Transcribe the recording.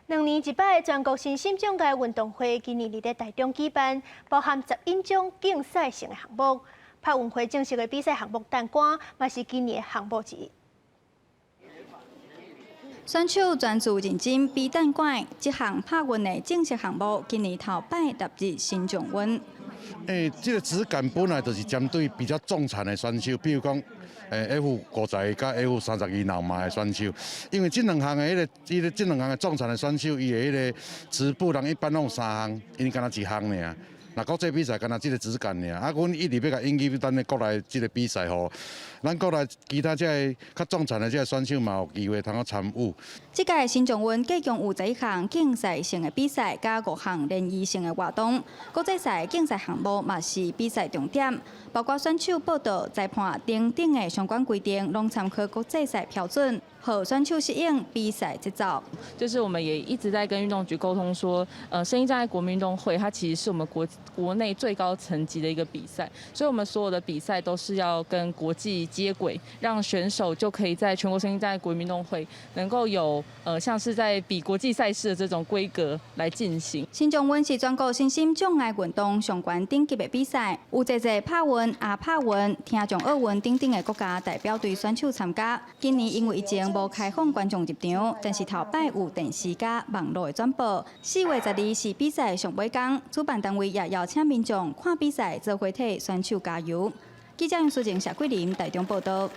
2年一擺的全國身心障礙運動會，今年佇咧台中舉辦，包含11種競賽性的項目。拍運會正式的比賽項目彈桿，嘛是今年的項目之一。選手專注認真比彈桿，這項拍運的正式項目，今年頭擺納入身障運。這個質感本來就是針對比較重殘的選手，比如講，F52佮 F32腦麻的選手，因為這兩項的彼個，這個這兩項的重殘的選手，伊的彼個質步人一般攏有三項，𪜶敢若一項爾。若國際比賽敢若這個質感爾，啊，阮一直欲共引入咱的國內這個比賽吼，咱國內其他這个較重殘的這个選手嘛有機會通好參與。這屆身障運共有11項競賽性的比賽，佮五項聯誼性的活動。國際賽競賽項目嘛是比賽重點，包括選手報到、裁判等等的相關規定，攏參考國際賽標準，予選手適應比賽節奏。就是我們也一直在跟運動局溝通說，身心障礙國民運動會，它其實是我們國內最高層級的一個比賽，所以我們所有的比賽都是要跟國際接軌，讓選手就可以在全國身心障礙國民運動會能夠有像是在比國際賽事的這種規格來進行。身障運是全國身心障礙運動上懸等級的比賽，有濟濟拍運、亞拍運、聽障奧運等等的國家代表隊選手參加。今年因為疫情無開放觀眾入場，但是頭擺有電視佮網路的轉播。4月12是比賽上尾工，主辦單位也邀請民眾看比賽，做伙替選手加油。記者楊淑靜、謝桂林台中報道。